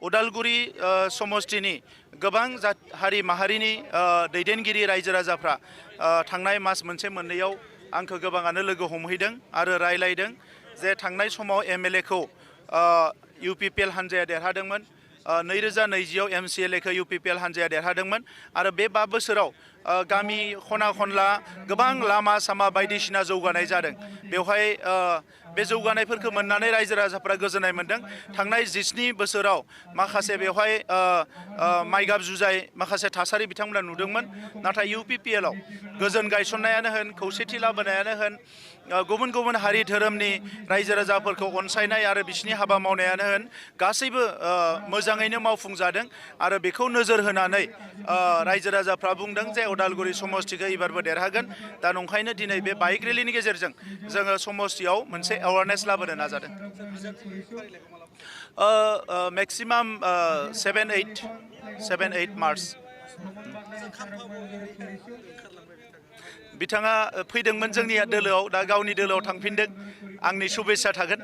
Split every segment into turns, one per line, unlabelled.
उदालगुरि समष्टिनि गोबां हारि माहारिनि दैदेनगिरि रायजो राजाफ्रा थांनाय मास मोनसे मोननैयाव आंखौ गोबाङानो लोगो हमहैदों आरो रायलायदों जे थांनाय समाव एमएलए खौ इउपिपिएल हान्जाया देरहादोंमोन 2020आव एमसिएलए खौ इउपिपिएल हान्जाया देरहादोंमोन आरो बे 5 बोसोराव गामि खना खनला गोबां लामा सामा बायदिसिना जौगानाय जादों बेवहाय बे जौगानायफोरखौ मोननानै रायजो राजाफ्रा गोजोननाय मोनदों थांनाय 17 बोसोराव माखासे बेवहाय माइगाब जुजाय माखासे थासारि बिथांमोना नुदोंमोन नाथाय इउपिपिएल आव गोजोन गायसननायानो होन खौसेथि लाबोनायानो होन गुबुन गुबुन हारि धोरोमनि रायजो राजाफोरखौ अनसायनाय आरो बिसिनि हाबा मावनायानो होन गासैबो मोजाङैनो मावफुंजादों आरो बेखौ नोजोर होनानै रायजो राजाफ्रा बुंदों जे उदालगुरि समष्टिखौ एबारबो देरहागोन दा नंखायनो दिनै बे बाइक रेलिनि गेजेरजों जोङो समष्टियाव मोनसे एवारनेस लाबोनो नाजादों मेक्सिमाम 7-8 मार्च बिथाङा फैदोंमोन जोंनि दोलोआव दा गावनि दोलोआव थांफिनदों आंनि शुभेच्छा थागोन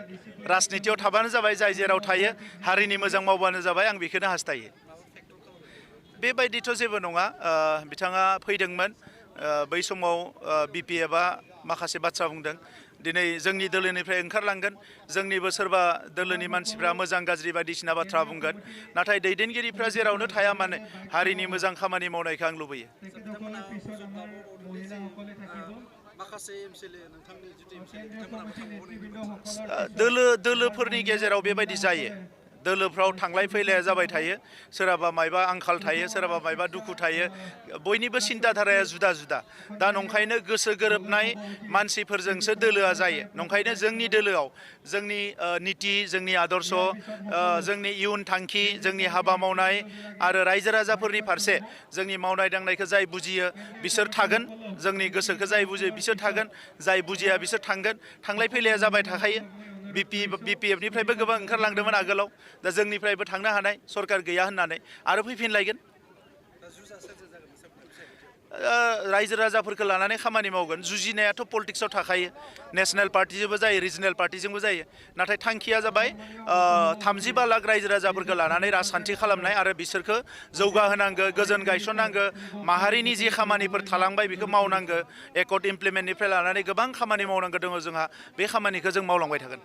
राजनितियाव थाबानो जाबाय जाय जेराव थायो हारिनि मोजां मावबानो जाबाय आं बेखौनो हास्थायो बेबायदिथ' जेबो नङा बिथाङा फैदोंमोन बै समाव बिपिएफआ माखासे बाथ्रा बुंदों दिनै जोंनि दोलोनिफ्राय ओंखारलांगोन जोंनिबो सोरबा दोलोनि मानसिफ्रा मोजां गाज्रि बायदिसिना बाथ्रा बुंगोन नाथाय दैदेनगिरिफ्रा जेरावनो थाया मानो हारिनि मोजां खामानि मावनायखौ आं लुबैयो दोलोफोरनि गेजेराव बेबायदि जायो दोलोफ्राव थांलाय फैलाया जाबाय थायो सोरहाबा मायबा आंखाल थायो सोरहाबा मायबा दुखु थायो बयनिबो सिन्ताधाराया जुदा जुदा दा नंखायनो गोसो गोरोबनाय मानसिफोरजोंसो दोलोआ जायो नंखायनो जोंनि दोलोआव जोंनि नीति जोंनि आदर्श जोंनि इयुन थांखि जोंनि हाबा मावनाय आरो रायजो राजाफोरनि फारसे जोंनि मावनाय दांनायखौ जाय बुजियो बिसोर थागोन जोंनि गोसोखौ जाय बुजियो बिसोर थागोन जाय बुजिया बिसोर थांगोन थांलाय फैलाया जाबाय थाखायो बिपिएफनिफ्रायबो गोबां ओंखारलांदोंमोन आगोलाव दा जोंनिफ्रायबो थांनो हानाय सरकार गैया होननानै आरो फैफिनलायगोन रायजो राजाफोरखौ लानानै खामानि मावगोन जुजिनायाथ' पलिटिक्सआव थाखायो नेशनेल पार्टिजोंबो जायो रिजनेल पार्टिजोंबो जायो नाथाय थांखिया जाबाय 35 लाख रायजो राजाफोरखौ लानानै राजखान्थि खालामनाय आरो बिसोरखौ जौगाहोनांगौ गोजोन गायसननांगौ माहारिनि जि खामानिफोर थालांबाय बेखौ मावनांगौ एकर्ड इमप्लिमेन्टनिफ्राय लानानै गोबां खामानि मावनांगौ दङ जोंहा बे खामानिखौ जों मावलांबाय थागोन